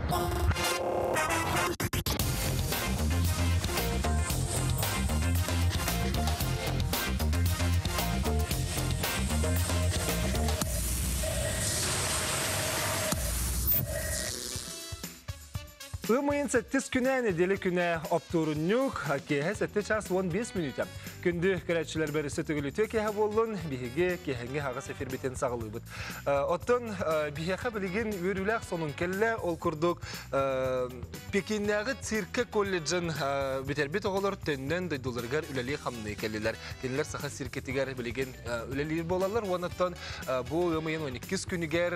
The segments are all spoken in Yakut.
Ыам ыйын сэттис күнэ, нэдиэлэ күнэ оптуорунньук, киэһэ 7 час 15 мүнүүтэ. Күндү көрөөччүлэр бэрисэ төгүлүтүө киэһэ буоллун, биһиги киэһэҥҥи аһаҕас эфирбитин саҕалыыбыт. Оттон биһиэхэ билигин үөрүүлээх сонун кэллэ, ол курдук Пекиннээҕи циркэ колледжын бүтэрбит оҕолор төннөн дойдуларыгар үлэлии-хамныы кэллилэр. Кинилэр Саха циркэтигэр билигин үлэлиир буолаллар. Уонна бу ыам ыйын 12 күнүгэр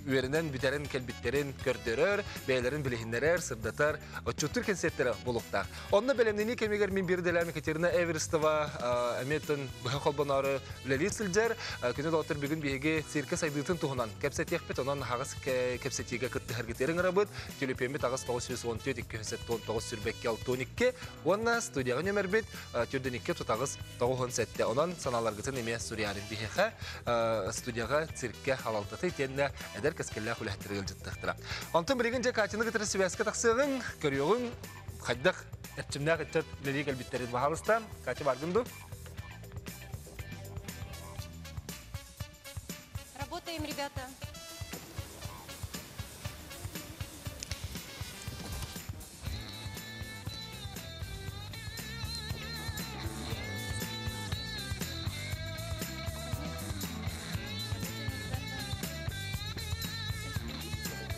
үөрэнэн бүтэрэн кэлбиттэрин көрдөрөр, бэйэлэрин билиһиннэрэр, сырдатар отчуттуур кэнсиэртэрэ буолуохтаах. Онно бэлэмнэнии кэмигэр мин биир идэлээх Екатерина Эверстова эмиэ быһа холбоноору үлэлии сылдьар. Күнү доҕоттор бүгүн биһиги циркэ сайдыытын туһунан кэпсэтиэхпит. Онон аһаҕас кэпсэтиигэ кыттыһаргытыгар ыҥырабыт. Төлөпүөммүт аҕыс 914 279 сүрбэкки 62 уонна студияҕа нөмербит 42 38 97. Онон санааларгытын эмиэ суруйарын биһиэхэ студияҕа циркэ халалтата итиэннэ эдэр кэскиллээх үлэһиттэр ыалдьыттыахтара. Онтон билигин дьэ Катяны кытары сибээскэ тахсыаҕыҥ, көрүөҕүҥ, хайдах эрчимнээх ыччат үлэлии кэлбиттэрин баһаалыста. Катя баргын дуу? Работаем, ребята.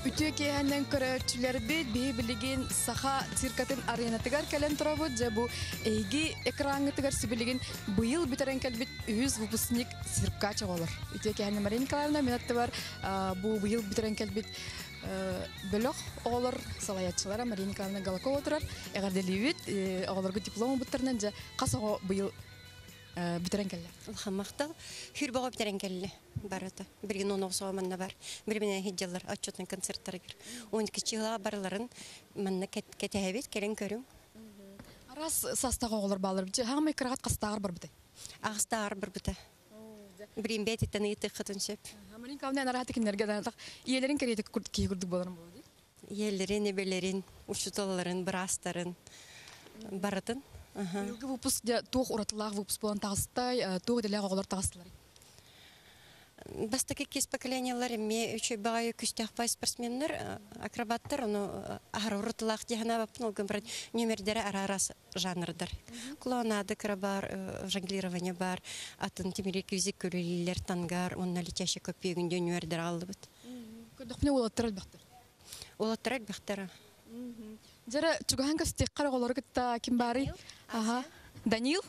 Үтүө киэһэннэн көрөөччүлэрбит биһи билигин саха циркатын аренатыгар кэлэн турабыт. Дьэ бу эһиги экраҥҥытыгар сибилигин быйыл бүтэрэн кэлбит үһүс выпускник циркач оҕолор. Үтүө киэһэннэн Мария Николаевна мин аттыбар бу быйыл бүтэрэн кэлбит бөлөх оҕолор салайааччылара Мария Николаевна Голокова турар. Эҕэрдэлиибит. Оҕолорго диплом ылбыттарынан дьэ хас оҕо быйыл бүтэрэн кэллэ? Улахан махтал. Хүр бөҕө бүтэрэн кэллэ барыта. Билигин он оҕо манна бар. Бириминэ хиджаллар отчетный концерттарыгар. 12 чыла барыларын манна кэтэһэбит, кэлин көрүҥ. Арас састаах оҕолор баалар. Хаамай кыраҕат хастааҕар барбыта? Аҕыстааҕар барбыта. Билин бэйтиттэн ыйытыаххытын сөп. Марина Николаевна арааты кинилэргэ даҕатах ийэлэрин кэриэтэ киһи курдук буоларын буолуо дии. Ийэлэрин, эбэлэрин, учууталларын, быраастарын барытын. Быйылгы выпуск дьэ туох уратылаах выпуск буолан таҕыстай, туох идэлээх оҕолор таҕыстылар? Бастакы иккис поколениелар эмиэ үчүгэй баҕайы күстээх баай спортсменнар, акробаттар, ону аһара уратылаах дии санаабаппын, ол гынан баран нүөмэрдэрэ араас жанрдар. Клоунада кыра баар, жонглирование баар, атын тимири квизик көрүүлэр, тангар уонна летящий копьегын диэн нүөрдэр аҕаллыбыт. Көрдөхпүнэ уолаттар элбэхтэр. Уолаттар элбэхтэр. Дьэрэ чугаһан көстүөххэ оҕолору кытта ким баарый? Аха. Данил?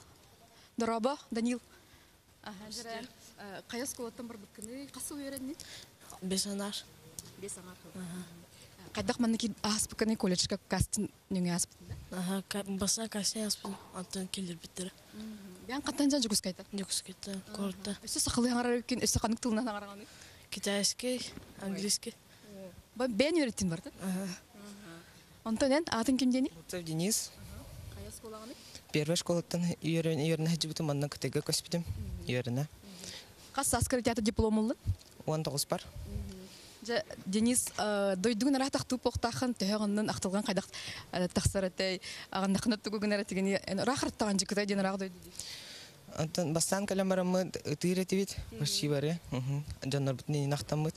Дорообо, Данил. Аха, дьэрэ хайа оскуолаттан барбыккыный? Хас сыл үөрэннин? Бес анар. Бес анар. Хайдах маннык ааспыккыный колледжка кастинг нөҥүө ааспытын да? Аха, баса кастинг ааспытым, онтон киллэрбиттэрэ. Бэйэҥ хантан дьон Дьокуускайтан? Дьокуускайтан, куораттан. Өссө сахалыы аҥарар үккүн, өссө ханнык тылынан аҥараҕыный? Китайский, английский. Бэйэн үөрэттин барда? Онтон эн аатын ким диэний? Бурцев Денис. Хайа оскуолаҕыный? Первая школаттан үөрэнэ сылдьыбытым, манна Кытайга көспүтүм. Үөрэнэ. Хас сааскар театр диплом ыллын? 19-пар. Дьэ, Денис, дойдугун араат ахтыы буохтааххын, төһө оннун ахтылган хайдах тахсар этэй, аҕыннаххына тугу гынар этигини, ыраах ырыттаҕын дьыкытай диэн ыраах дойду дии. Онтон бастаан кэлэн бараммыт ытыыр этибит, почти бары, дьоннорбутун иһин ахтаммыт.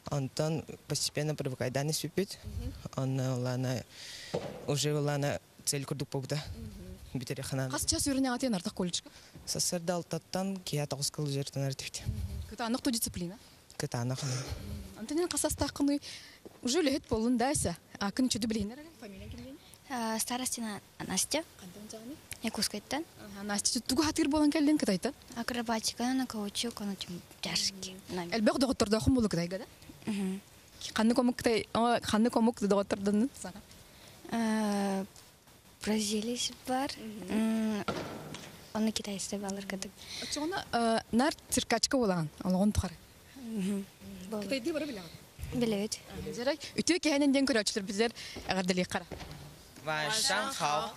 Онтон постепенно привыкайдаан испиппит. Онно улаана уже улаана цель курдук буолбута. Бүтэри ханаан. Хас час үөрэнэҕитин артах колледжка? Сарсыарда алтаттан киэһэ тоҕус кыл дьарыктанар этибит. Кытаанах ту дисциплина? Кытаанах. Антонин хас астааххыный уже үлэһит буоллун да Ася? Акын чуду билиһиннэр фамилияң ким диэн? Старостина Настя. Хантан дьаҕыный? Якутскайтан. Настя, тугу хатыыр буолан кэллин Кытайтан? Акробатика на каучук, ону тяжкий. Элбэх доҕоттордоохун буолу Кытайга да? Ханнык омук Кытай, ханнык омук доҕоттордоннун саҥа? Бразилия бар. Оны китайцы балар кытык. Оччоҕуна нар циркачка буолаҕын, олоҕун тухары. Кытайдыы бары билэҕин? Билэбит. Дьэрэ, үтүө киһинэн диэн көрөөччүлэр бизер эҕэрдэлиэх хара. 晚上好.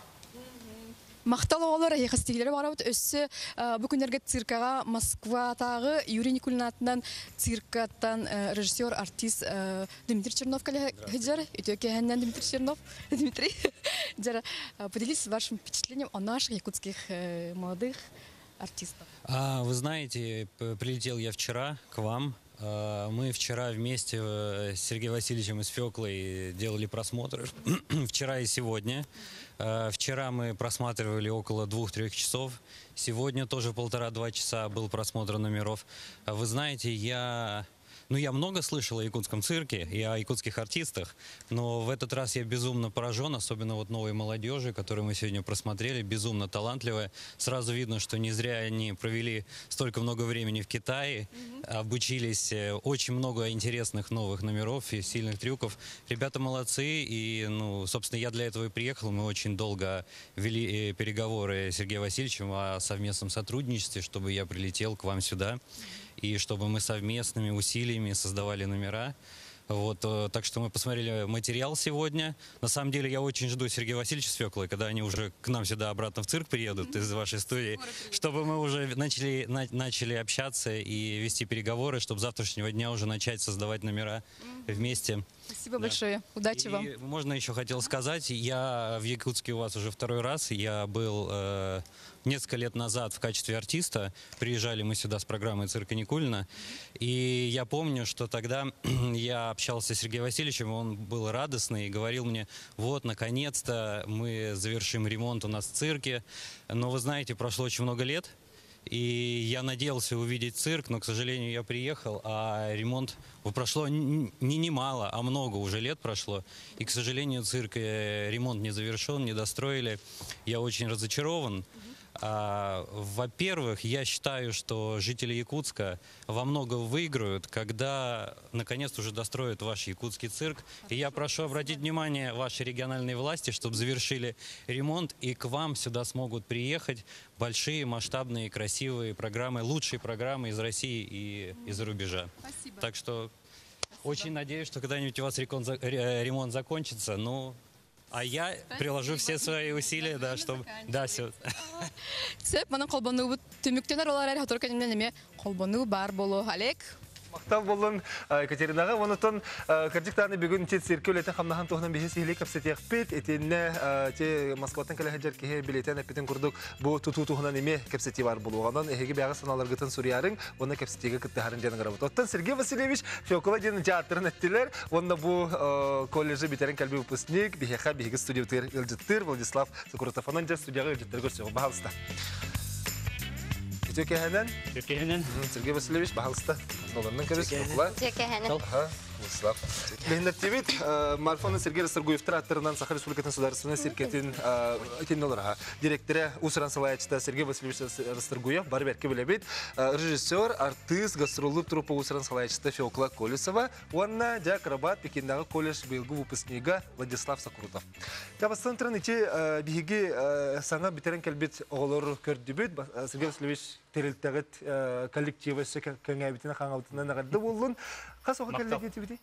Махтал оҕолор эһиэхэ ситиһиилэри баҕарабыт. Өссө бу күннэргэ циркаҕа Москватааҕы Юрий Никулин аатынан циркаттан режиссер, артист Дмитрий Чернов кэлэ сылдьар. Үтүө киэһэннэн Дмитрий Чернов. Дмитрий, дьара, поделитесь вашим впечатлением о наших якутских молодых артистов. Вы знаете, прилетел я вчера к вам. Мы вчера вместе с Сергеем Васильевичем и с Феклой делали просмотры. Вчера и сегодня. Вчера мы просматривали около 2-3 часов. Сегодня тоже 1,5-2 часа был просмотр номеров. Вы знаете, ну, я много слышал о якутском цирке и о якутских артистах, но в этот раз я безумно поражен, особенно вот новой молодежи, которую мы сегодня просмотрели, безумно талантливая. Сразу видно, что не зря они провели столько много времени в Китае, обучились, очень много интересных новых номеров и сильных трюков. Ребята молодцы, и, ну, собственно, я для этого и приехал. Мы очень долго вели переговоры с Сергеем Васильевичем о совместном сотрудничестве, чтобы я прилетел к вам сюда и чтобы мы совместными усилиями создавали номера. Вот, так что мы посмотрели материал сегодня. На самом деле я очень жду Сергея Васильевича с Феклой, когда они уже к нам сюда обратно в цирк приедут из вашей студии, чтобы мы уже начали общаться и вести переговоры, чтобы с завтрашнего дня уже начать создавать номера вместе. Спасибо Да. большое. Удачи вам. И можно еще хотел сказать, я в Якутске у вас уже второй раз. Я был несколько лет назад в качестве артиста. Приезжали мы сюда с программой цирка Никулина. И я помню, что тогда я общался с Сергеем Васильевичем, он был радостный и говорил мне: вот, наконец-то мы завершим ремонт у нас в цирке. Но вы знаете, прошло очень много лет. И я надеялся увидеть цирк, но, к сожалению, я приехал, а ремонт прошло не немало, а много уже лет прошло. И, к сожалению, цирк, ремонт не завершен, не достроили. Я очень разочарован. Во-первых, я считаю, что жители Якутска во много выиграют, когда наконец уже достроят ваш якутский цирк. И я прошу обратить внимание ваши региональные власти, чтобы завершили ремонт, и к вам сюда смогут приехать большие, масштабные, красивые программы, лучшие программы из России и из-за рубежа. Спасибо. Так что очень надеюсь, что когда-нибудь у вас ремонт закончится. Ну, а я приложу все свои усилия, да, чтобы... Да, все. Сөп, манан холбонуу түмүктөнөр олар сотору кэминэн эмиэ холбонуу баар буолуо. Олег. Махтал буоллун Екатеринаҕа, онтон кырдьык бүгүн те циркэ үлэтин-хамнаһын туһунан биһиги сиһилии кэпсэтиэхпит, итиннэ те Москваттан кэлэ сылдьар киһи бэлиэтээн эппитин курдук бу тутуу туһунан эмиэ кэпсэтии баар буолуоҕа. Онон эһиги бэйэҕит санааларгытын суруйаарыҥ, онно кэпсэтиигэ кыттыһаарыҥ диэн ыҥырабыт. Оттон Сергей Васильевич Фекла диэн театрын эттилэр, онно бу колледжы бүтэрэн кэлбит выпускник, биһиэхэ биһиги студиябытыгар ыалдьыттыыр Владислав Сокурутов. Онон дьэ студияҕа ыалдьыттары көрсүөҕүҥ, пожалуйста. Үтүө киэһэнэн. Киэһэнэн. Сергей Васильевич, пожалуйста. Олорунан кэбис, Фекла. Аха, Владислав. Билиһиннэрдибит, Марфа Сергей Расторгуевтар ааттарынан Саха Республикатын Судаарыстыбаннай циркэтин итиннэ олорор. Директора уус-уран салайааччыта Сергей Васильевич Расторгуев, бары бэркэ билэбит. Режиссер, артист, гастроллуур труппа уус-уран салайааччыта Феокла Колесова, уонна дьэ акробат Пекиннээҕи колледж быйылгы выпускнига Владислав Сокрутов. Табастан туран ити биһиги саҥа бүтэрэн кэлбит оҕолору көрдүбүт. Сергей Васильевич тэрилтэҕит коллектива кэҥээбитинэн хаҥаабытынан эҕэрдэ буоллун. Хас оҕо Махтал. кэллэ диэтигит?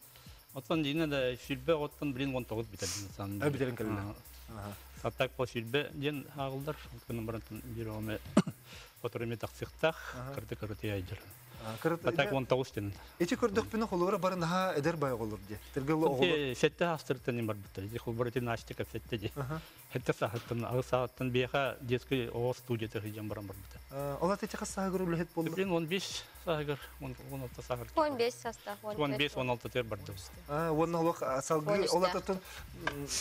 Оттон дьиҥэ да 20 оттон билигин 19 бүтэрдим. А, бүтэрэн кэллэ. А так по 20 диэн ааҕыллар. Онтон барантан биир оҕо сотору эмиэ тахсыахтаах, кырды кырды айдыр. А так 19 диэн. Ити көрдөхпүнэ холобура бары наһаа эдэр баҕайы оҕолор дии. Тэргэл оҕолор. Сэттэ саастарыттан барбыттар. Ити холобура ити Настя сэттэ дии. 7 сааһыттан, 8 сааһыттан биһиэхэ детский оҕо студията сылдьан баран барбыта. Ол ити хас сааһыгар үлэһит буолла? Билигин 15 сааһыгар, 16 сааһыгар. 15 саастаах. 15, 16 төр барды. Уонна олох салгыы 13 ол ататын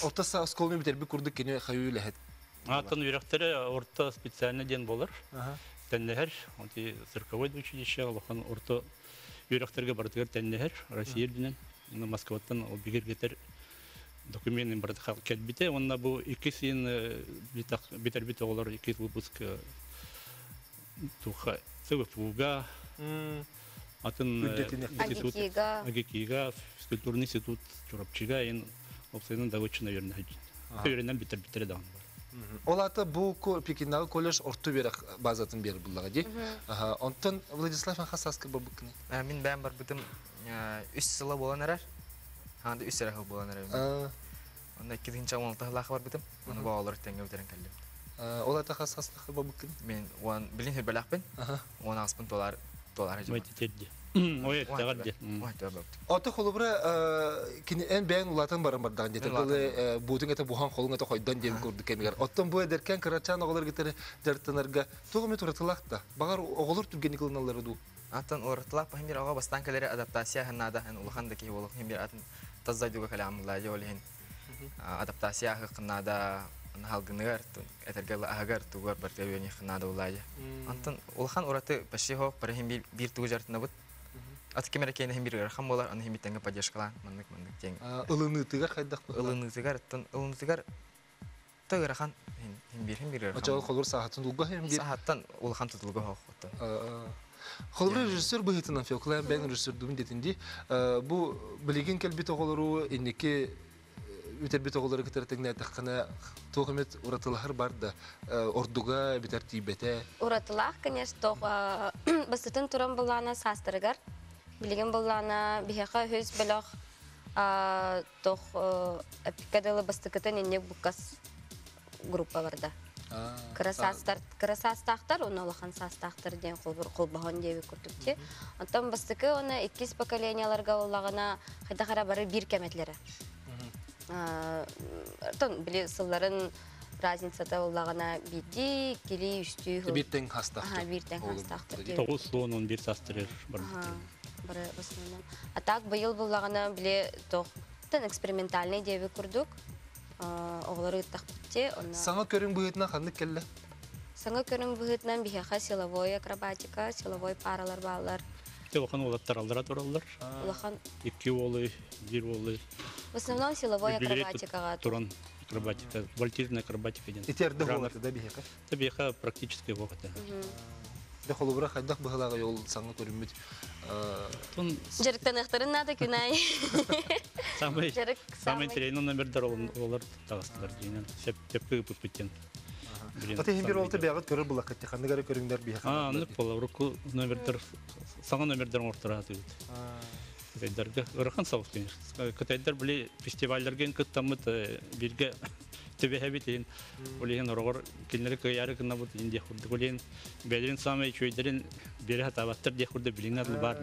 орто оскуоланы бүтэрбит курдук кини хайыы үлэһит. Атын үөрэхтэрэ орто специальный диэн буолар. Тэҥнэһэр, онти цирковой училище, улахан орто үөрэхтэргэ барытыгар тэҥнэһэр, Россия үрдүнэн, Москваттан ол бигэргэтэр документын барыта кэлбитэ. Онно бу икки син бүтэрбит оҕолор икки выпуск туха ЦВФУга, атын институт, АГИКИга. АГИКИга, физкультурный институт Чурапчыга, эн опсайынан заочно наверное. Үөрэнэн бүтэрбиттэрэ даҕаны бар. Ол аата бу Пекиннээҕи колледж орто үөрэх базатын биэрэр буоллаҕа дии. Онтон Владислав хас сааскар барбыккыный? Мин бэйэм барбытым 3 сыла буолан эрэр. Хаанда 3 эрэ буолан эрэр. Онно 2016 сыллаах барбытым. Оны бу оҕолор тэҥҥэ бүтэрэн кэллим. Ол ата хас хастахы бабыккын? Мен уан билин хүрбэлэхпин. Уон аспын толар толар Ой тетди. Ой тагар Ото холобура кини эн бэйэн улаатан баран бардаҕын диэтэ. Дылы буутун это бухан холун это хойдон диэн курдук кэмигэр. Оттон бу эдэркэн кырачаан оҕолор гытары дьарыктанарга туох эмэ уратылаах да? Баҕар оҕолор түргэнник ылыналлара дуу? Аттан уратылаах баһын бир оҕо бастаан кэлэри адаптация ханнаада эн улахан да киһи буолуох хин бир атын тас дойдуга кэлэҕин дьэ ол иһин адаптация аһыаххынаада халгыныгар этэргэ аһыгар тугар барыта үөниэххинаада улаайа. Антон улахан ураты почти хо парахин бир тугу жартынабыт. Ат кемере кене хим бир ырахан болар, аны хим биттенге поддержкалаан маннык маннык тең. Ылыныытыгар хайдах Ылыныытыгар оттон ылыныытыгар та ырахан хим бир хим бир ырахан. Очоҕо холур саахатын тулга хим бир. Саахаттан улахан тутулга хоох оттон. Холобура режиссер быһыытынан Феоклаан бэйэн режиссердуун диэтин бу билигин кэлбит оҕолору инники үтэрбит оҕолору кытары тэҥнээтэххинэ туох эмит уратылаһар бар да ордуга битэр тиийбэтэ. Уратылаах, конечно, бастытын туран буллаана саастарыгар. Билигин буллаана биһиэхэ үһүс бөлөх тох эпикка дылы бастыкытын инник буккас группа барда. Кыра саастар, кыра саастаахтар, уонна улахан саастаахтар диэн холбоһон диэби курдук ти. Онтон бастакы уонна иккис поколенияларга улаҕана хайдах эрэ бары биир кэметлэрэ. Тон били сылларын разницата улаҕана биирдии, иккилии, үстүү. Биир тэҥ хастаахтар. Биир тэҥ хастаахтар. 9-11 саастар барбыттар. Бары в основном. А так быйыл буллаҕына били тох тен экспериментальный диэби курдук оҕолору ыттахпытти. Саҥа көрүҥ быһыытынан ханнык кэллэ? Саҥа көрүҥ быһыытынан биһиэхэ силовой акробатика, силовой паралар бааллар. Улахан уолаттар аллара тураллар. Улахан. Икки уолы, биир уолы. В основном силовой акробатикаға. Туран акробатика, вольтижная акробатика диэн. Ити эрдэ буолата да биһиэхэ? Та биһиэхэ практически буолата. Де холобура хайдах быһылаага ол саҥа көрүммүт? Дьарыктаныахтарын наада күн аайы. Самый самый интересный номердар олар тагыстылар диэн. Сеп тепки ыппыттен. Аты хим бир олты бягыт көрөр булаккат ханныгары көрүңдөр биһиэхэ. А, аны пола руку номердар саҥа номердар ортора атыбыт. Кытайдарга ырахан соҕус, конечно. Кытайдар били фестивальларга кыттаммыт бирге түбэһэбит иһин ол иһин ороҕор кинилэри кыайаары гыннабыт иһин диэх курдук ол иһин бэйэлэрин саамай үчүгэйдэрин биэрэ сатаабаттар диэх курдук билиҥҥэ дылы баар.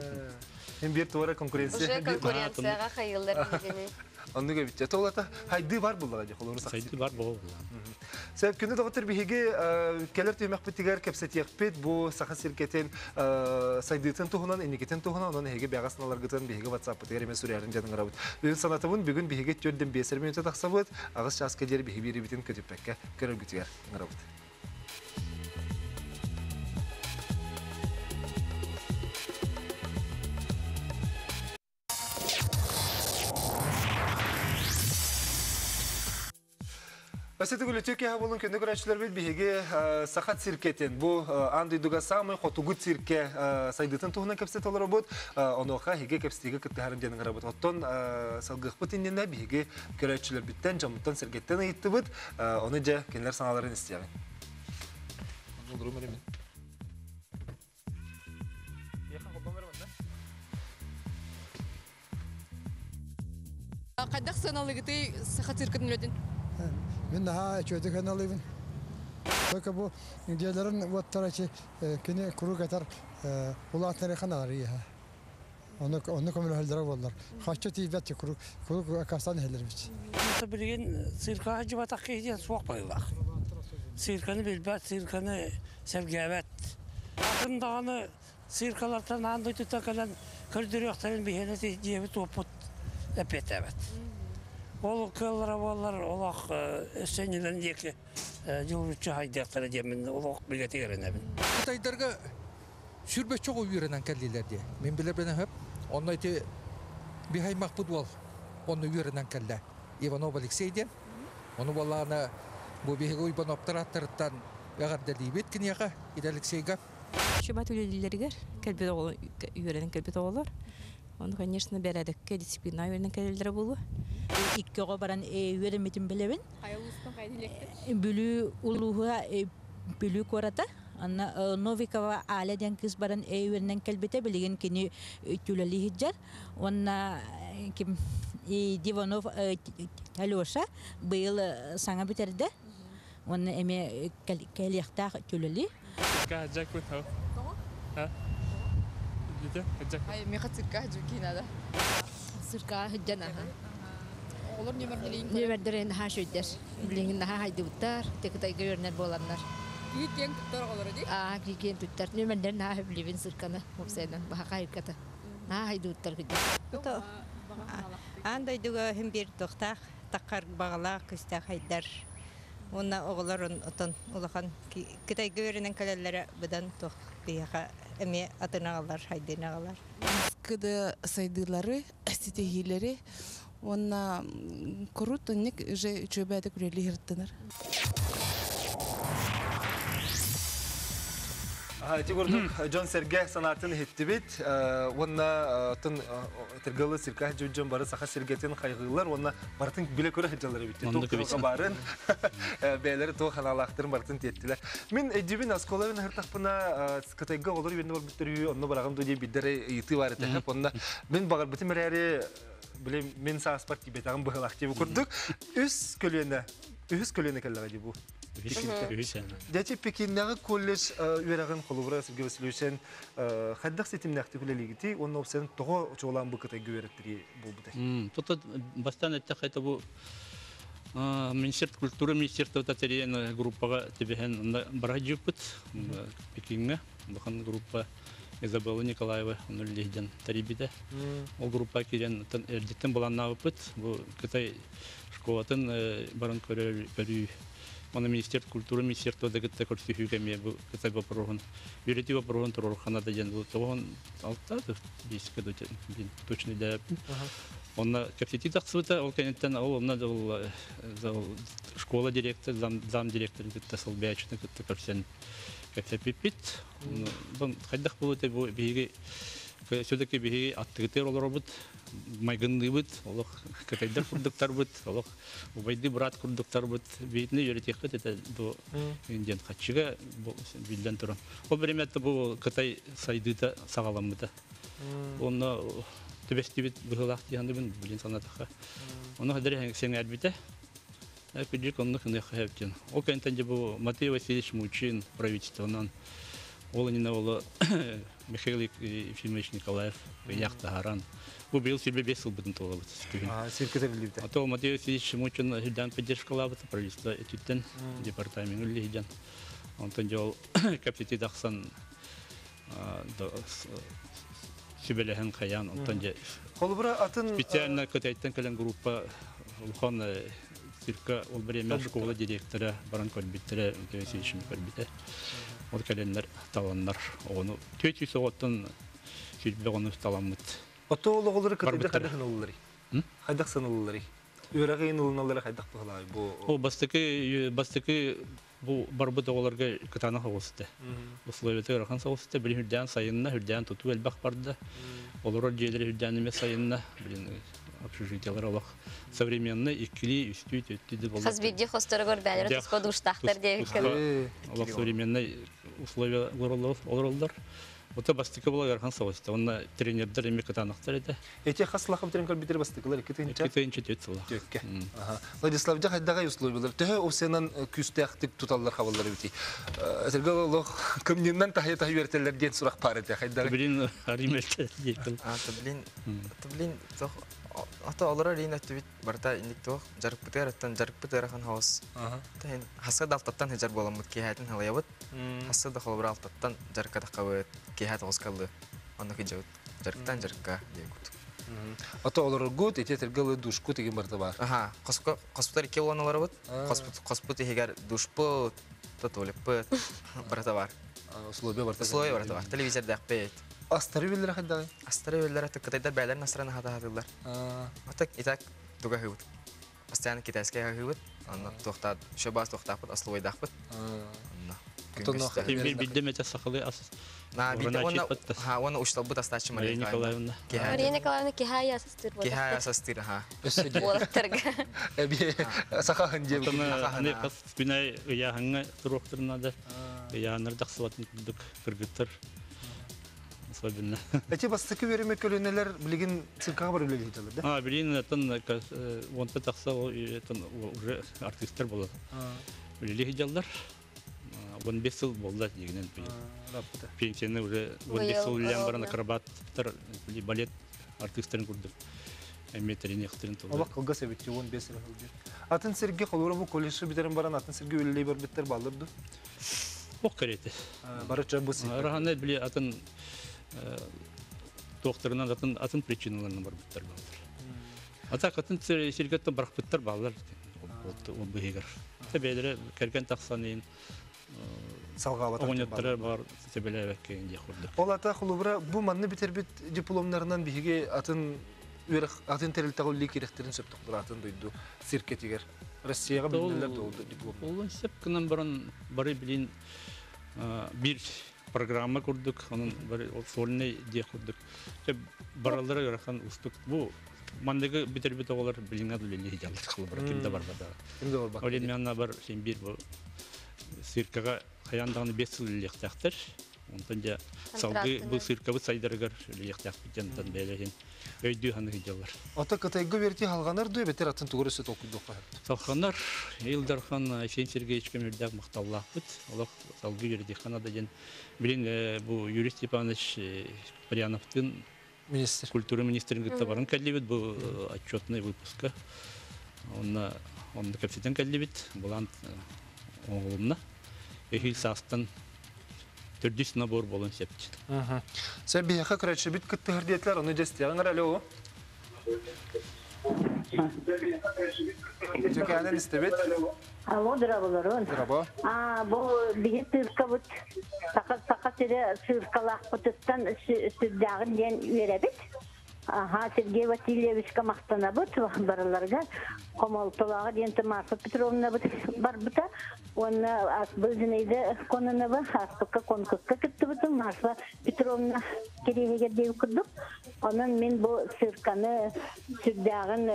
Хим бир туора конкуренция. Уже конкуренцияга хайыллар билигини. Оннук эбит. Толата хайды бар буллага дии холору Хайды бар буолла. Сөп күнү доҕоттор биһиги кэлэр түмэхпитигэр кэпсэтиэхпит бу Саха сиркэтин сайдыытын туһунан, инникитин туһунан, онон эһиги бэҕэс наларгытын биһиги WhatsApp-пытыгар эмэ суруйарын дьаныҥырабыт. Бүгүн санатабын, бүгүн биһиги төрдөн биэсэр мүнүүтэ тахсабыт, аҕыс чааска диэри биһи биэрибитин көтүппэккэ көрөргүтүгэр ыҥырабыт. Өсөтүгүл үтүө киһи болун күндү көрөөччүлэрбит биһиги Саха циркетин бу аан дойдуга самый хотугу цирке сайдыытын туһунан кэпсэтэ олоробут. Онуоха биһиги кэпсэтиигэ кыттыһарын диэн ыҥырабыт. Оттон салгыахпыт иннинэ биһиги көрөөччүлэрбиттэн, дьоммуттан сэргэттэн ыйыттыбыт. Ону дьэ кинилэр саҥаларын истиэҕиҥ. Хайдах сыаналыгытый Саха циркатын үлэтин? Мин наһаа үчүгэйдик сыаналыыбын. Только бу дьиэлэрин уоттара кини куруук этэр улаатнарыхан арыйа. Ону ону көмөлөһөллөрө буоллар. Хаччы тиийбэт куруук куруук акастан иһэллэр эбит. Билигин циркаҕа дьыбатах киһи диэн суох быһыылаах. Цирканы билбэт, цирканы сэргээбэт. Атын даҕаны циркалартан аан дойдуттан кэлэн көрдөрүөхтэрин биһиэнэ дьиэбит уоппут эппиэттээбэт. Ол кыаллара буоллар олох өссө иннилэрин диэки дьулуруччу хайдыахтара диэммин олох билгэтигэр эрэнэбин. Кытайдарга сүрбэччэ оҕо үөрэнэн кэллилэр дии. Мин билэрбинэн сөп. Онно ити биһаймахпыт уол онно үөрэнэн кэллэ. Иванов Алексей диэн. Ону буоллаҕына бу биһиги Уйбаноптар аттарыттан эҕэрдэлиибит киниэхэ, Ида Алексейга. Чубат үлэлииллэригэр кэлбит оҕолор үөрэнэн кэлбит оҕолор. Ону, конечно, бэрээдэккэ, дисциплина үөрэнэн кэлэллэрэ буолуо. Икки оҕо баран үөрэммитин билэбин. Бүлүү улууһа Бүлүү куората. Анна Новикова Аля диэн кыыс баран үөрэнэн кэлбитэ. Билигин кини үлэлии сылдьар. Уонна ким Диванов Алеша быйыл саҥа бүтэрдэ. Уонна эмиэ кэлиэхтээх түлэли. Цирка хаджакпыт хау. А? Дите хаджак. Ай, меха цирка хаджуки надо. Цирка хаджан аха. Оҕолор нүмердэрин Нүмердэрин наһаа үчүгэйдэр. Билигин наһаа хайдыбыттар. Кытайга үөрэнэр буоланнар. Киһи киэн туттар оҕолоро дии. Аа, киһи киэн туттар. Нүмердэрин наһаа сөбүлүүбүн цирканы. Уопсайынан баһаха айыкката. Наһаа хайдыбыттар кырдьык. Аан дойдуга иһин биир туохтаах таххар баҕалаах күстээх хайдар. Уонна оҕолор отон улахан Кытайга үөрэнэн кэлэллэрэ быдан туох биһиэхэ эмиэ атын аҕалар, хайдыын аҕалар. Кыды сайдыылары, ситиһиилэри уонна курут инник уже үчүгэйдик үлэлии сырыттынар. Ити курдук дьон-сэргэ санаатын иһиттибит уонна атын Тыргалы циркаһ дьон бары саха сиргэтин хайҕыыллар уонна барытын билэ-көрө сылдьаллар эбит. Туох баарын бэйэлэри туох ханаалаахтарын барытын тиэттилэр. Мин өйдүүбүн оскуолабын аһыртахпына Кытайга оҕолор үөрэнэ барбыттар үһү, онно бараҕын дуо диэн биирдэ ыйытыы баар этэ. Онно мин баҕарбытым эрээри били мин сааспар тиийбэтэҕим быһыылаах диэбит курдук үс көлүөнэ үһүс көлүөнэ кэллэҕэ дии бу. Дьэ Пекиннээҕи колледж үөрэҕин холобура Сергей Васильевичтэн хайдах ситимнээхтик үлэлиигитий уонна уопсайынан тоҕо чуолаан бу Кытайга үөрэттэрии буолбутай? Тут бастаан эттэххэ это бу Министерство культуры министерствота тэрийэн группаҕа түбэһэн онно бара сылдьыбыппыт Пекиҥҥэ улахан группа Изабелла Николаева онно үлэлиһдэн тэрийбитэ. Ол группа киирэн эрдиттэн былааннаабыппыт. Бу Кытай школатын баран көрүү Оны министерство культуры министерство да кытта көрсүһүүгэ эмиэ бу Кытай боппуруоһун үөрэтии боппуруоһун туруоруххана да диэн бу тоҕуһун алта биэскэ точно өйдөөбөппүн. Онно кэпсэтии тахсыбыта, ол кэнниттэн ол онно ол школа директор, зам директорын кытта солбуйааччытын кытта көрсөн кэпсэппиппит. Хайдах буолуой бу биһиги все-таки биһиги аттыгытыгар олоробут, майгынныыбыт, олох кытайдар курдуктарбыт, олох убайдыы быраат курдуктарбыт биитини үөрэтиэхпит этэ бу диэн хаччыга биллэн туран. Ол бириэмэтэ бу Кытай сайдыыта саҕаламмыта. Онно түбэстибит быһыылаах дии саныыбын билин санаатахха. Ону хадары сэҥээрбитэ. Күдьүк оннук ыныахха сөп диэн. Ол кэнниттэн дьэ бу Матвей Васильевич Мучин правительствонан ол иннинэ ол Михаил Ефимович Николаев ыйаах таһааран бу быйыл 25 сылбытын туолабыт күһүн. Циркэ тэриллибитэ. А то Матвей Васильевич Мучин үрдээн поддержкалаабыт правительство өттүттэн департамент үллэһидэн. Онтон дьэ ол кэпсэтии тахсан сүбэлэһэн хайаан онтон дьэ Холобура атын специально Кытайтан кэлэн группа улахан цирка ол бириэмэ школа директора баран көрбүттэрэ Матвей Васильевич көрбүтэ. Ол кэлэннэр таланнар оҕону 400 оҕоттон 20 оҕону таламмыт. Ото ол оҕолору кытайда хайдах саналларый? Хайдах саналларый? Үөрэҕи ылыналлара хайдах быһылаай бу? Ол бастакы бастакы бу барбыт оҕолорго кытаанах оҕус этэ. Условията ыарахан соҕус этэ. Билин үрдээн сайынна, үрдээн тутуу элбэх барда. Олорор дьиэлэри үрдээн эмиэ сайынна. Билин общежитиелар олох современный иккилии, үстүү, төрттүү да Хас биирдии хосторугар бээлэрэ туспа душтаахтар диэбиккэ. Олох современный условия олороллор. Ото бастакы була ыарахан соҕус этэ. Онно тренердэр эмиэ кытаанахтар этэ. Эти хас лахам трен көрбүтэр бастакылар 2 тыһыынча? 2 тыһыынча 4 сыла. Түөккэ. Владислав, дьэ хайдаҕай условиялар? Төһө овсенан күүстээхтик туталлар хабаллар эбитий? Этэргэ олох кымньыннан таһыйа-таһыйа үөрэтэллэр диэн сурах баар этэ. Хайдаҕай? Блин, аримелте диэкил. Блин, блин, ото олорор иин өттүбүт барыта инник туох дьарыкпытыгар оттон дьарыкпыт ыарахан хаос. Таһын хасса да алтаттан хыдьар буоламмыт киэһэтин халыйабыт. Хасса да холобура алтаттан дьарыкка таххабыт, киэһэ тоҕус каллы. Онно кыдьабыт. Дьарыктан дьарыкка диэн курдук. Ото олороргут, ити этэргэ ылы душкут игин барыта баар. Аха, хоско хоспутар икки буолан олоробут. Хоспут хоспут иһигэр душпут, туалеппыт барыта бар. Условия барыта. Условия барыта бар. Телевизордаахпыт. Астары үллэрэ хайдаҕый? Астары үллэрэ кытайдар бээлэрин астарын аһатаһатыллар. Ата итак туга аһыыбыт. Постоянно китайскай аһыыбыт. Онно туохтаат, еще баас туохтаахпыт, асловойдаахпыт. Онно. Билдем этэ сахалыы ас. На биирдэ уонна ха уонна учталбыт астааччы Мария Николаевна. Мария Николаевна киһи асастыыр буолар. Киһи асастыыр, аха. Уолаттарга. Саха аһын диэн. Аны хас күнэ ыйааһыҥҥа туруохтарын наада. Ыйааһыннар тахсыбатын курдук кыргыттар особенно. Эти бастакы үөрэмэ көлүөнэлэр билигин циркаҕа бар үлэлиһитэлэр да? А, билигин оттон уонта тахса уже артистар болот. Үлэлии сылдьаллар. 15 сыл буолла дигинен пенсияны уже 15 сыл үлэлээн баран акробаттар балет артыыстарын курдук эмиэ тэриниэхтэрин тылы. Олох кылгас эбит 15 сыл сылдьар. Атын сиргэ холура бу колледжы бүтэрэн баран атын сиргэ үлэлии барбыттар бааллар ду? Ох кэриэтэ. Бары ча бу сиргэ. Рахана били атын туохтарынан атын атын причиналарынан барбыттар бааллар. А так атын сиргэттэн барахпыттар бааллар ол быһыгар. Бэйэлэрэ кэргэн тахсан иин салҕаабатах оҕонньотторо бар сөбүлээбэккэ диэх курдук. Ол ата холобура бу манны бүтэрбит дипломнарынан биһиги атын үөрэх атын тэрилтэҕэ үлэлии киирэхтэрин сөп тохтор атын дойду циркэтигэр Россияҕа билинэллэр да ол диплом. Ол сөп гынан баран бары билин биир программа курдук, онон бары сольный диэх курдук. Бараллара ыарахан устук. Бу мандыгы бүтэрбит оҕолор билиҥҥэ үлэлии сылдьаллар холобура ким да барбата. Ким да барбат. Ол иһин бар син биир бу циркаҕа хайаан даҕаны 5 сыл үлэлиэхтээхтэр. Онтон дьэ салгыы бу циркабыт сайдарыгар үлэлиэхтээхпит дьонтон бэйэлэрин өйдүү саныы сылдьаллар. Ото Кытайга үөрэтии халҕанар дуо эбэтэр атын тугу өссө толкуйдуохха сөп? Салханар Ил Дархан Айсен Сергеевичка мүрдээх махталлаахпыт. Олох салгыы үөрэтиэххэ наада диэн билин бу Юрий Степанович Пряновтыын министр культура министрин кытта баран кэллибит бу отчетный выпуска. Онно онно кэпсэтэн кэллибит. Булан оҥоһулунна. Эһиил саастан төрдүс набор буолан сөп. Сен биһиэхэ көрөөччүбүт кыттыһар диэтилэр, ону дьэстиэҕиҥ эрэ, алло. Түкээнэн истэбит. Алло, дырабыларын. Дыраба. А, бу биһи циркабыт саха саха сирэ циркалаахпытыттан сүрдээҕин диэн үөрэбит. Аха, Сергей Васильевичка махтанабыт барыларга. Хомолтолооҕо диэн Марфа Петровнабыт барбыта. Уонна Асбы Зинаида Кононова ааспыкка конкурска кыттыбытым. Марфа Петровна кириэһигэр диэбит курдук. Онон мин бу цирканы сүрдээҕин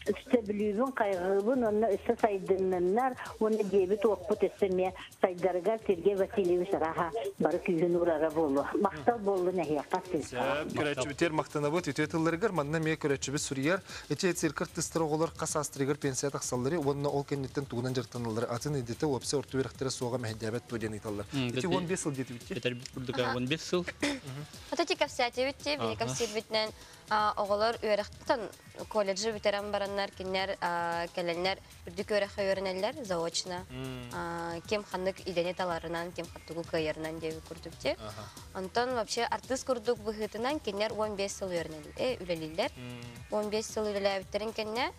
сөбүлүүбүн, хайҕыыбын уонна өссө сайдынныннар уонна диэбит уоппут өссө эмиэ сайдарыгар Сергей Васильевич арааһа бары күүһүн уурара буолуо. Махтал буоллун эһиэхэ циркаҕа. Көрөөччүбүтүгэр махтанабыт үтүө тылларыгар манна эмиэ көрөөччүбүт суруйар. Ити цирк артыыстара оҕолор хас аастарыгар пенсия тахсаллары уонна ол кэнниттэн тугунан дьарыктаналлары атын идэтэ уопсай орто үөрэхтэрэ суоҕа мэһэйдээбэт дуо диэн ыйыталлар. Ити 15 сыл диэтибит дии. Этэрбит курдук 15 сыл. Ата ти кэпсээтибит ти, биһи кэпсиирбитинэн оҕолор үөрэхтэн колледжы бүтэрэн бараннар кинилэр кэлэннэр үрдүк үөрэххэ үөрэнэллэр заочно ким ханнык идэни таларынан ким тугу кыайарынан диэбит курдук дии онтон вообще артыыс курдук быһыытынан кинилэр 15 сыл үөрэнэллэр үлэлииллэр 15 сыл үлэлээбиттэрин кэннэ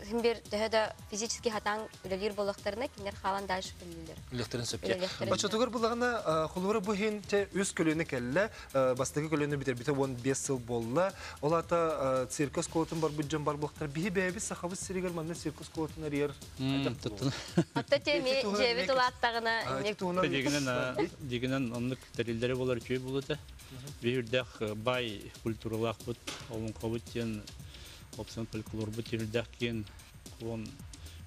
син бир төһө да физически хатаан үлэлиир буоллахтарына кинилэр хаалан дальше үлэлииллэр. Үлэлиэхтэрин сөп дии. Оччотугар буллаҕына холобура бу иһин те үс көлүөнэ кэллэ, бастакы көлүөнэ бүтэрбитэ 15 сыл буолла. Ол аата цирк оскуолатын барбыт дьон бар буоллахтар. Биһи бэйэбит сахабыт сиригэр манна цирк оскуолатын арыйар Отто теми дьиэбит улааттаҕына Дигинен дигинен оннук тэриллэри болар үчүгэй буолута. Биһирдэх бай культуралаахпыт, олоҥхобут диэн Опсан фольклорбут үрдээх киэн куон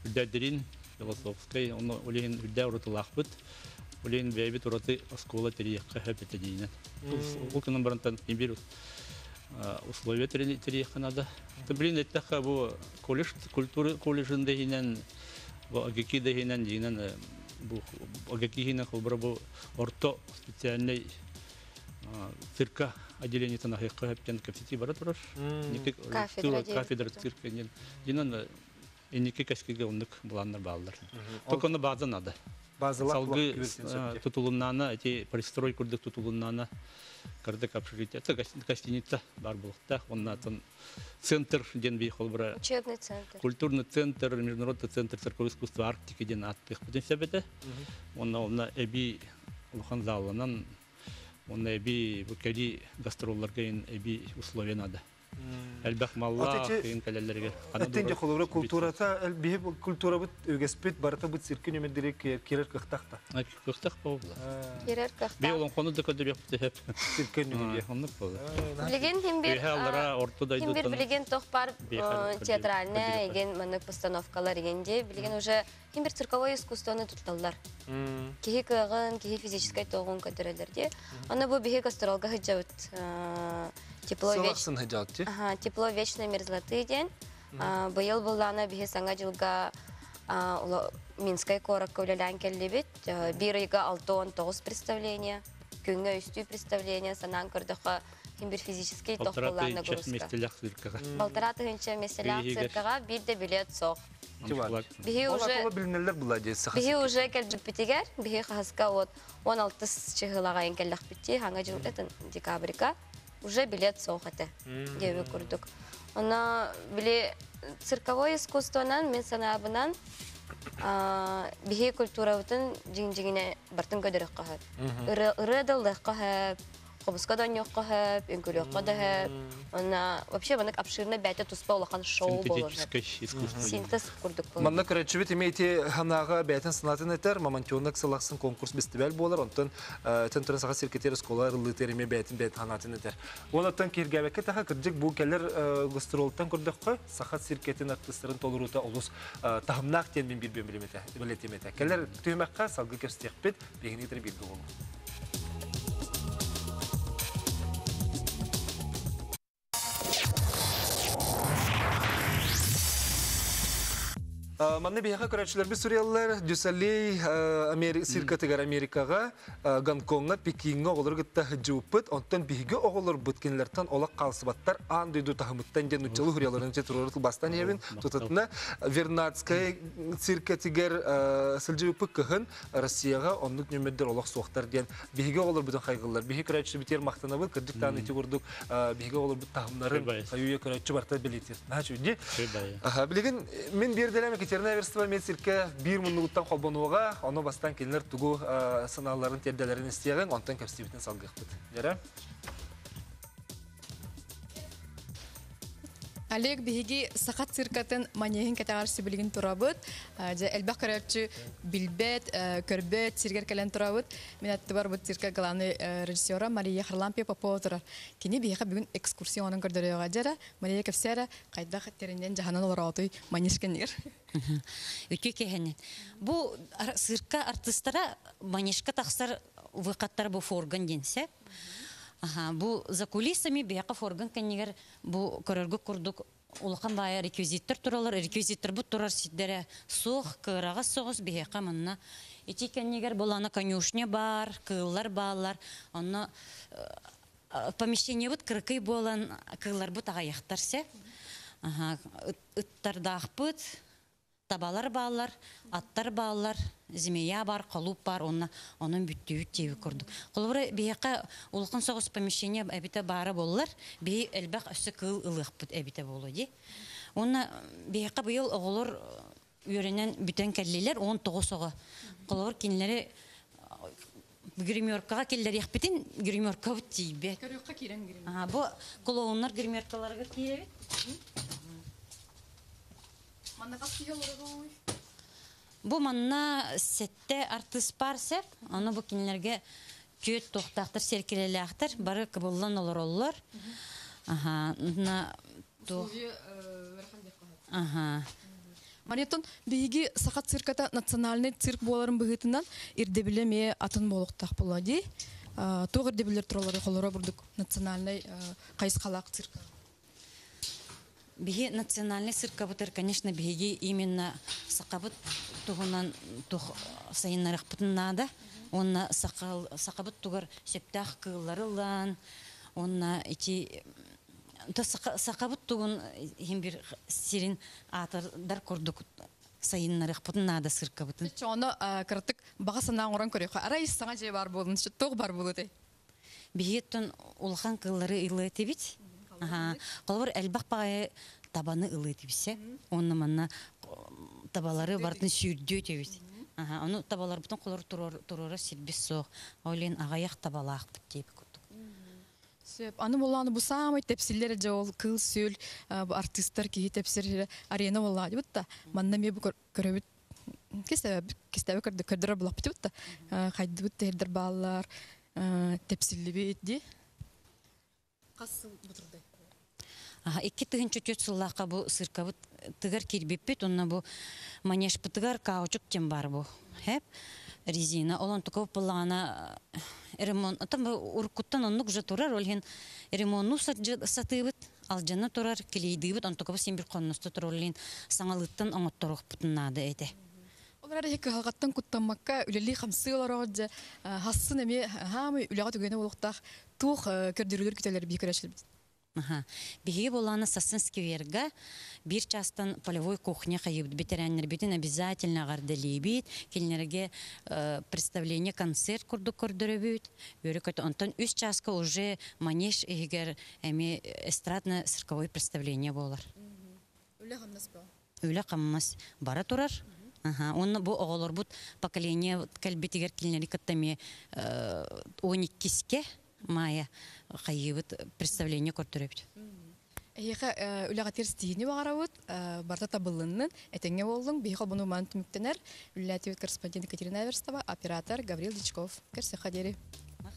үрдээдирин философскай онно ол иһин үрдээх уратылаахпыт. Ол иһин бэйэбит ураты оскуола тэрийиэххэ сөп этэ диинэн. Ол гынан барантан биир условия тэрийиэххэ надо. Блин, эттэххэ бу колледж культура колледжын да иһинэн бу АГКИ да иһинэн диинэн бу АГКИ иһинэн холбура бу орто специальный цирка отделениетын аһыахха сөптөн кэпсэтии бара турар. Кафедра кафедра цирка диэн. Динан инники кэскилгэ оннук былааннар бааллар. Только оны база надо. Салгы тутулуннаана, эти пристрой курдук тутулуннаана, кырдык общежитие, гостиница бар булуктах, оннатын центр ден би холбура. Учебный центр. Культурный центр, международный центр циркового искусства Арктики ден аттых бүтүн себете. Онна онна эби улахан залынан Онно эби бу кэлии гастролларга эби условия надо. Элбэх маллаах кыын кэлэллэригэр. Эттен же холобура культурата биһи культурабыт үгэспит барыта быт циркэ нөмердери киирэр кыахтаах та. Кыахтаах буолла. Киирэр кыахтаах. Би олоҥхону да көрдөрүөхпүт сөп. Циркэ нөмердери. Оннук буолла. Билигин хим бир Үөһэ аллара орто хим бир дойдуттан билигин тох бар театральная еген маннык постановкалар еген де билигин уже Ким бир цирковой искусствоны тутталлар. Киһи кыаҕын, киһи физическай тоҕун көрдөрөллөр дии. Аны бу биһи гастролга сылдьабыт. Тепло веч... Тепло вечной мерзлоты диэн. Быйыл буллаана биһи саҥа дьылга Минскай куоракка үлэлээн кэллибит. Биир ыйга 69 представление, күҥҥэ үстүү представление санаан көрдөххө ким бир физический тохтоллаах нагрузка. Полтора тыһыынча миэстэлээх циркаҕа биир да билет суох. Биһи уже билинэллэр була дии Биһи уже кэлбиппитигэр, биһи хаһыска вот 16 чыһылаҕайын кэллэхпитти, хаҥа жыл этин декабрьга уже билет суох этэ диэби курдук. Онно били цирковой искусствонан мин санаабынан биһи культурабытын дьиҥ-дьиҥинэ бартын көдөрөххө сөп. Ырыа да ыллыахха сөп, хобуска да онньуохха сөп, үҥкүлүөххэ да сөп. Онно вообще маннык обширно бэйэтэ туспа улахан шоу болор. Синтез курдук болор. Манна көрөөччүбүт эмиэ ити ханаага бэйэтин санаатын этэр, Мамонтенок сыл ахсын конкурс фестиваль буолар, онтон этэн туран Саха циркэтигэр оскуола ырыллыытыгар эмиэ бэйэтин бэйэтин санаатын этэр. Онтон киһиргээбэккэ таха кырдьык бу кэлэр гастролтан көрдөххө, Саха циркэтин артыыстарын толоруута олус таһымнаах диэн мин биир бэлиэтиэм этэ. Кэлэр түһүмэххэ салгыы кэпсэтиэхпит, биһигини кытары бииргэ буолуҥ. Манна биһиэхэ көрөөччүлэрбит суруйаллар Дюсалей циркатыгар Америкаҕа, Гонкоҥҥа, Пекиҥҥэ оҕолору кытта сылдьыбыппыт. Онтон биһиги оҕолорбут кинилэртэн олох хаалсыбаттар аан дойду таһымыттан диэн нуччалыы суруйалларын туруору тылбаастан иһэбин. Тутатына Вернадская циркатыгар сылдьыбыппыт кыһын Россияҕа оннук нүөмэрдэр олох суохтар диэн биһиги оҕолорбутун хайгыллар. Биһиги көрөөччүбүтүгэр махтанабыт. Кырдьык даҕаны ити курдук биһиги оҕолорбут таһымнарын хайуйа көрөөччү барыта бэлиэтиир. Наһаа үчүгэй. Билигин мин биэрдэлэм Екатерина Эверстова мен циркэ биир муннугуттан холбонуоҕа, ону бастаан кинилэр тугу санааларын тиэрдэлэрин истиэҕиҥ, онтон кэпсиибитин салгыахпыт. Дьэрэ. Олег биһиги саха циркатын манеһын кэтэҕэр сибилигин турабыт. Дьэ элбэх көрөөччү билбэт, көрбөт сиргэр кэлэн турабыт. Мин аттыбар бу цирка главный режиссера Мария Харлампия Попова турар. Кини биһиэхэ бүгүн экскурсия оҥорон көрдөрүөҕэ. Дьэрэ, Мария кэпсээ эрэ, хайдах тэринэн дьаһанан олороотуй манежка нигер? Үтүө киһини. Бу цирка артыыстара манежка тахсар выходтара бу форган диэн сөп. Аха, бу за кулисами биһиэхэ форган кэннигэр бу көрөргө курдук улахан баайа реквизиттэр тураллар. Реквизиттэр турар сирдэрэ суох, кыараҕас соҕус биһиэхэ манна. Ити кэннигэр булана конюшня бар, кыыллар бааллар. Онно помещениебыт кыракый буолан кыылларбыт аҕыйахтар сөп. Аха, ыттардаахпыт, табалар бааллар, аттар бааллар, змея бар, холууп бар, онно онон бүттүүбүт диэби курдук. Холобура биһиэхэ улахан соҕус помещение эбитэ баара буоллар, биһи элбэх өссө кыыл ылыахпыт эбитэ буолуо дии. Уонна биһиэхэ быйыл оҕолор үөрэнэн бүтэн кэллилэр, 19 оҕо. Холобур кинилэри гримеркаҕа киллэриэхпитин гримеркабыт тиийбэт. Көрүөххэ киирэн гримерка. Бу клоуннар гримеркаларыгар киирэбит. Манна хас киһи олоророй? Бу манна сэттэ артыыс бар сөп. Аны бу кинилэргэ түөт туохтаахтар, сиэркилэлээхтэр, бары кыбыллан олороллор. Аха, на Аха. Мариятон биһиги Саха цирката национальный цирк буоларын быһыытынан ирдэбилэ эмиэ атын буолуохтаах буолла дии. Туох ирдэбиллэр тураллары холоро бурдук национальный хайысхалаах цирк. Биһи национальный циркабытыр, конечно, биһиги именно сахабыт туһунан тух сайыннарыахпытын наада. Уонна сахабыт тугар сөптөөх кыыллары ылан, уонна ити сахабыт тугун иһин бир сирин аатырдар курдук сайыннарыахпытын наада циркабытын. Чоно кыратык баҕа санаа оҥорон көрүөххэ. Арай саҥа дьиэ бар буолун, туох бар буолутай? Биһиэттэн улахан кыыллары ылыа этибит. Холобур элбэх баҕайы табаны ылыа этибит. Онно манна табалары бартын сүүрдүө этибит. Ону табаларбытын холор туруора сирбит суох. Ол иһин аҕыйах табалаахпыт диэбит курдук. Сөп. Аны буоллааны бу саамай тэпсиллэр дьэ ол кыыл-сүөл бу артыыстар киһи тэпсэр арена буоллаа дибит да. Манна эмиэ бу көрөбүт кистээбэ көрдөрөр булаппыт да. Хайдыбыт тэһирдэр бааллар тэпсиллибит ди. Хас сыл бутурдай? 2004 сыллаахха бу циркабыт тыгар киирбиппит, онно бу манежпытыгар каучук диэн бар бу. Хэп резина. Ол онтука буллаҕына ремонт, там уруккуттан оннук же турар, ол иһин ремонтну сатыыбыт. Алдьана турар клейдыыбыт, онтукабыт син бир хонносто турар, саҥалыттан оҥотторуохпутун наада этэ. Ол эрээри кыһалҕаттан куттаммакка үлэлии хамсыы олороҕут дьэ хассын эмиэ хаамый үлэҕэ түгэнэ буолуохтаах туох көрдөрүүлэр күтэлэр биһи көрөөччүлэрбит? Биһиги буолааны сассын скверга биир чаастан полевой кухня хайыбыт бэтэрээннэрбитин обязательно аҕардалиибит, кинилэргэ представление концерт курдук көрдөрөбүт, үөрэ көтө. Онтон 3 чааска уже манеж иһигэр эмиэ эстрадно-цирковой представление буолар. Үлэ хамнас ба? Үлэ хамнас бара турар. Онно бу оҕолорбут поколение кэлбитигэр кинилэри кытта эмиэ 12-ке Майя хайыыбыт представление көрдөрөбүт. Эһиэхэ үлэҕитигэр ситиһиини баҕарабыт, барыта табыллыннын, этэҥҥэ буоллуҥ. Биһиги холбонуу маан түмүктэнэр. Үлэлээтибит корреспондент Екатерина Эверстова, оператор Гаврил Дичков. Көрсөххө диэри.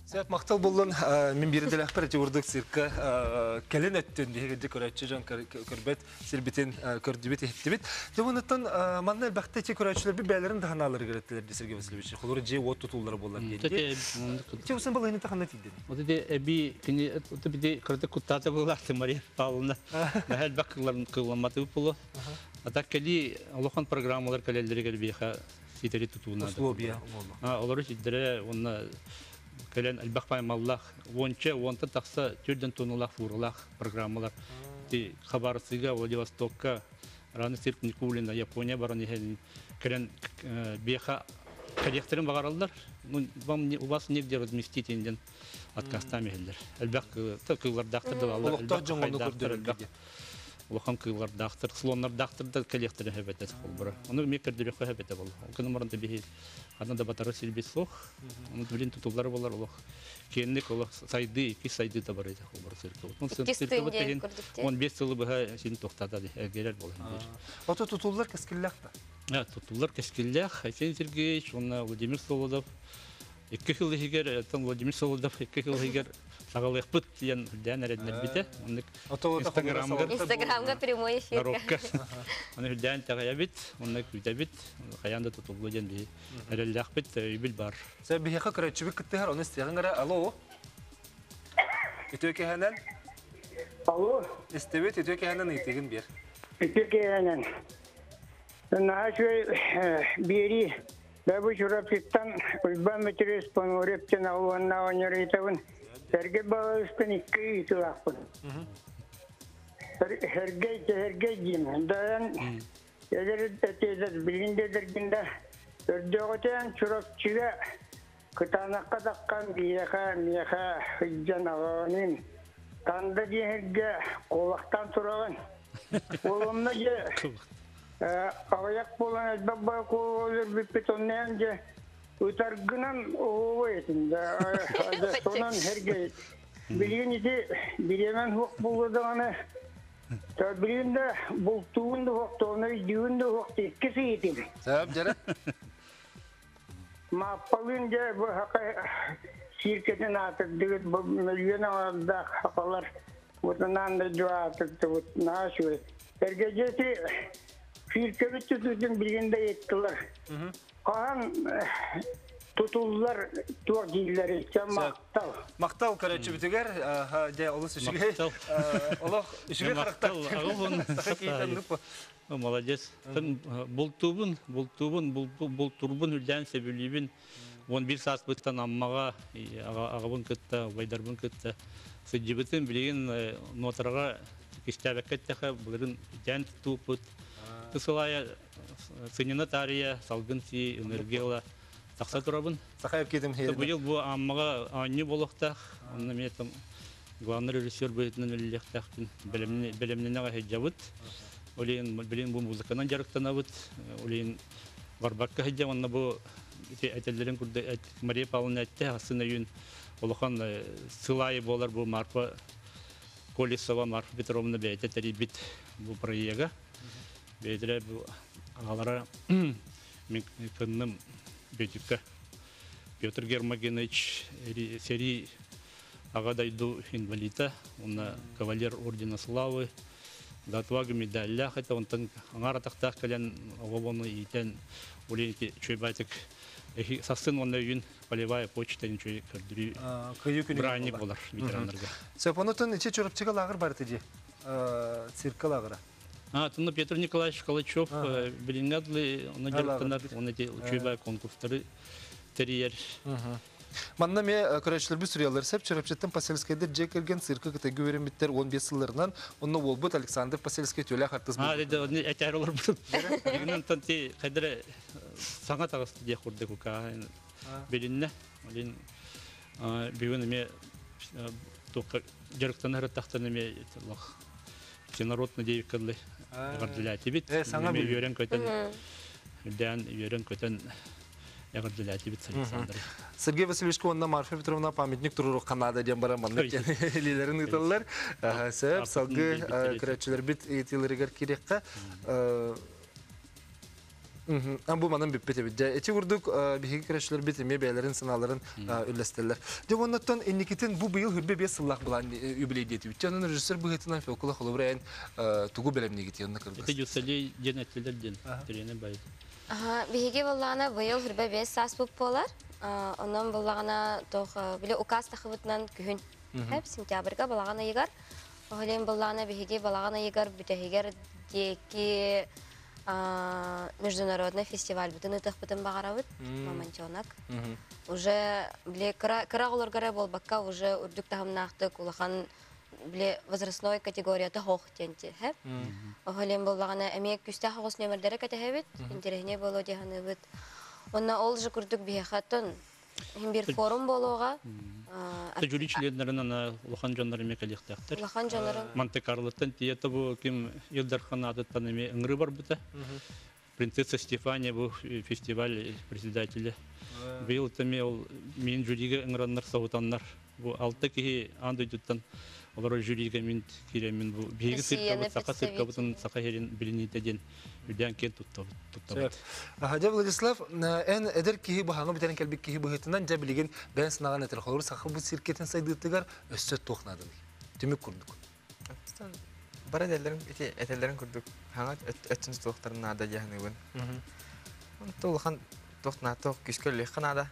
Сөп, махтал буллун. Мин биир идэлээхпэр ити курдук цирка кэлин өттүн биһиги көрөөччү дьон көрбөт сирбитин көрдүбүт, иһиттибит. Дьэ, онуттан манна элбэхтэ ити көрөөччүлэрбит бэйэлэрин да ханааларыгар эттилэр дии Сергей Васильевич. Холура дьиэ уот тутуллара буолар диэн. Ити усын балыһыны ханна тиийдин? Вот ити эби кини бити кырдык куттаата буолаахты Мария Павловна. Наһаа элбэх кылламматы буолу. А так кели олохон программалар кэлэллэригэр биэхэ ситэри тутууна. Условия. Олору сиддере уонна кэлэн элбэх паймаллах уонча уонтан тахса түрден тоннулаах фуралаах программалар ти Хабаровскига, Владивостокка, раны цирк Никулина, Япония баран иһэн кэлэн биэхэ кэлиэхтэрин баҕараллар. Ну, вам не, у вас негде разместить диэн отказтаан иһэллэр. Элбэх кыылардаахтар да бааллар. Олохтоох дьон ону көрдөрөр. Улахан кыылардаахтар, слоннардаахтар да кэлиэхтэрин хэбэтэ холбура. Ону эмиэ көрдөрүөххэ хэбэтэ болла. Ол гынан баран да биһи ханна да батары сирбит суох. Ону билин тутуллар болар олох киэнник олох сайды икки сайды да бар холбура циркабыт. Циркабыт иһин 15 сылы быһа син тохтата эргерер болан. Ото тутуллар кэскиллээх да? Тутуллар кэскиллээх. Айсен Сергеевич уонна Владимир Солодов икки жыл иһигэр Владимир Солодов 2 жыл иһигэр саҕалыахпыт диэн үрдээн эрэннэрбитэ. Оннук Инстаграмга Инстаграмга прямой эфир. Коробка. Оны үрдээн тэҕэйэбит, онно күүтэбит, хайаан да тутуллу диэн биһи эрэллээхпит, өйбүл бар. Сэ биһиэхэ көрөөччүбүт кыттыһар, ону истиэҕиҥ эрэ. Алло. Үтүө киэһэнэн. Алло. Истибит, үтүө киэһэнэн ыйытыгын биэр. Үтүө киэһэнэн. Наһаа үчүгэй биэрии. Бэбу Чурапчыттан Уйбаан Мөтүрүс Понурев диэн уонна оонньор ыйытабын. Сэргэй Балалыспын икки ыйытыылаахпын. Сэргэй, Сэргэй диим. Дайан эдэр этиэдэр билигин да эдэргин да өрдөөҕүтэн Чурапчыга кытаанахха таххан биһиэхэ миэхэ сылдьан аҕаҕыныын Танда диэһиргэ куолахтаан тураҕын. Уолумна дьэ аҕыйах буолан элбэх баа өлөрбүппүт оннуйан дьэ ытаргынан оһуобай этим да сонон сэргэй билигин ити бириэмэн суох буолла даҕаны билигин да бултуубун да суох тоҕуна өйдүүбүн да суох икки сыйытым Сөп дьэрэ. Мааппалыын дьэ бу хака сииркэтин аатырдыгыт бу мөлүйүөн аҥардаах хакалар бутунаан дойду аатырдыбыт наһаа үчүгэй. Эргэдьэти сииркэбит тутуутун билигин да ыйыттылар. Хаһан тутуллар туох дииллэрий махтал. Махтал көрөөччүбүтүгэр дьэ олус үчүгэй. Олох үчүгэй харахтар. Молодец. Бултуубун, бултуубун, бултурбун үлдээн сөбүлүүбүн. 11 сааспыттан Аммаҕа аҕабын кытта, убайдарбын кытта сылдьыбытым. Билигин нуотараҕа кистээбэккэ эттэхэ, былырын дээн тууппут. Сылайа сынньана таарыйа, салгын сии, энергияла тахса турабын. Саха кидим Быйыл бу Аммаҕа оонньуу буолуохтаах. Онно эмиэ там главный режиссер быһыытынан үлэлиэхтээхпин. Бэлэмнэнэ сылдьабыт. Олейн билин бу музыканан дьарыктанабыт. Олейн барбакка сылдьам онно бу этэллэрин курдук Мария Павловна этте асын өйүн улахан сылайы буолар бу Марфа Колесова Марфа Петровна бэйэтэ тэрийбит бу проега. Бэйэтэрэ бу аҕалара мин кынным Бөтүккэ Петр Гермогенович сэрии аҕа дойду инвалида, уонна кавалер ордена славы, за отвагу медаллаах этэ, онтон аҥаар атахтаах кэлэн оҕобону иитэн улин ити үчүгэй сассын уонна өйүн полевая почта үчүгэй көрдөрүү кыйыы күнү браник болар ветераннарга. Сөп, онутун ичи Чурапчыга лагыр бар ити. цирка лагыра. А, тунна Петр Николаевич Калачев билингадли, оны жарыктанар, оны те учуйбай конкурстары терьер. Манна ме көрәчләр бу сүрәләр сәп Чырапчыттан Посельскийдер жекерген цирка кыта гүверен биттер 15 сылларынан, онно болбут Александр Посельский төлә хартыз. А, деди, оны әтәр олар бу. Дигеннән танти кайдыра саңа тагысты дия курды кука. Билинне, олин бүгүн эме тоққа жарыктанар тахтан эме лох. Всенародный девикаллы. Гардилати бит. Саңа Эме үйрен көтөн. Дән үйрен көтөн. Гардилати бит Александр. Сергей Васильевич онна Марфа Петровна памятник туруру Канада ден баран маннык лилерин ыталлар. Сәп салгы көрәчләр бит этилеригер кирекка. Ам бу манын бүппет бит. Эти курдук биһиги көрәчләр бит эме бәйләрен сыналарын үлләстеләр. Де оннан инникитин бу быйыл хүрбе бес сыллах булан юбилей дети. Үтчәнен режиссер быгытынан Феокула Холобрайын тугу белемнеги тиянны кыргыз. Это юсали ден әтлелер ден. Трене бай. Ага, биһиги боллаана быйыл хүрбе бес саас болар. Онон боллаана тох биле указ тахыбытынан күһүн. Хеп сентябрьга балагана егар. Охлен боллаана биһиги балагана егар бүтәһигер деки международный фестиваль бүтін ытых бүтін бағарабыт, Мамонтенок. Уже биле кыра олар гара болбакка уже үрдүк тахымнаахтык улахан биле возрастной категорията хох тенти, хеп. Охлен боллаана эмиек күстә хогос нөмердәре кәтәһәбит, интересне боло диханыбыт. Онна ол же күрдүк бихаттан хим бир форум болуга. Жюри членнерин ана улахан жоннор эме калихтактыр. Улахан жоннорун. Монте-Карлоттан тиета бу ким Илдархан адыттан эме ыңры бар бута. Принцесса Стефания бу фестиваль председателя. Быйыл теме ол мен жюриге ыңраннар саутаннар. Бу алты кихи андый туттан олар жюриге мен киремен бу биги Россияны цирка сака цирка бутун сака херин билинитеден үдән кен туттабыт туттабыт. Жа Владислав, эн эдер киһи баһаңы битерен келбик киһи быһытынан жа билигин бән сынаган этер холор саха бу циркетен сайдыттыгар өссө тухнадын. Түмүк курдук. Бар эделерин ити этелерин курдук. Хаңа өттүн туохтарын нада жаһаныбын. Тулхан тохна тох күскөлү ханада.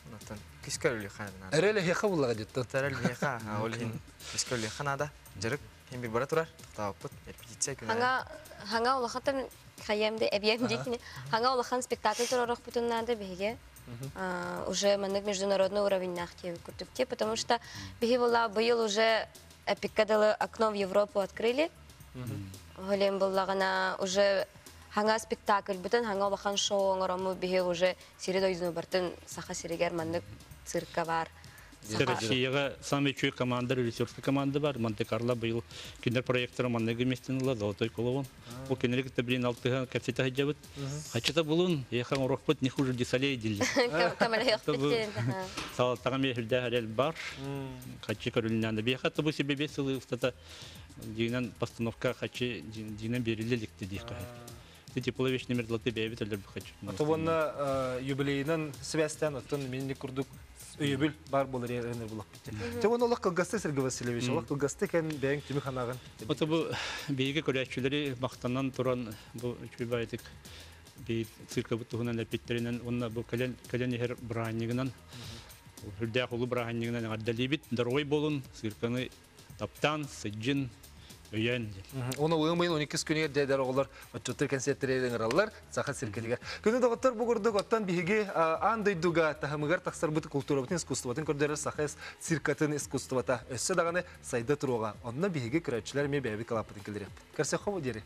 Нотон күскөлү ханада. Эреле хеха буллага жетти. Эреле хеха, ол хин күскөлү ханада. Жарык хин бир бара турар. Тактабыт репетиция күнө. Хаңа хаңа улахатын хаямды эбием дикни. Хаңа улахан спектакль турарах бутуннады биһиге. Уже маннык международный уровень нахти курдукте, потому что биһи була быйыл уже эпикадалы окно в Европу открыли. Голем буллагана уже хаңа спектакль бүтән хаңа улахан шоу оңорому биһи уже сири дойдуну бартын саха сиригер маннык цирка бар. Россияга самый чуй команда, режиссерская команда бар. Монте-Карло быйыл киндер проектора манныгы местен ла золотой коловон. О киндер китте блин алтыга капсита хаджабыт. Хачата булун, ехан урокпут не хуже десалей дилли. Сал тагам ехилде харел бар. Хачи көрүлнәнде. Бияхат бу себе бесылы устата дигенен постановка хачи дигенен берилеликти дих кайт. Ти теплович номер длаты бәйбит әлдер бу хачи. Тобонна юбилейнен связьтен оттон мен курдук өйбүл бар болар еренер булак битте. Те оны олақ кылгасты Сергей Васильевич, олақ кылгасты кен бәйін түмі ханағын. Ото бу бейге көрәчүләре мактанан туран бу чуйбайтык би цирка бутугунан эпиттеринен онна бу кален кален хер браннигынан хүрдә кулы браннигынан гаддалибит дорогой болун цирканы таптан сыджин өйен. Оны уйын 12 күнігер дәдер оғылар отчоттыр концерттері ыңыралар, саха циркелігер. Күні доғыттар бұғырдық оттан биһиги андайдуга тахымыгар тақсар бұты культура бұтын искусствотын көрдері саха циркатын искусствота. Өссі дағаны сайда тұруға. Онна биһиги көрәтшілер ме бәйбі калапытын келдірек. Көрсе хобу дері.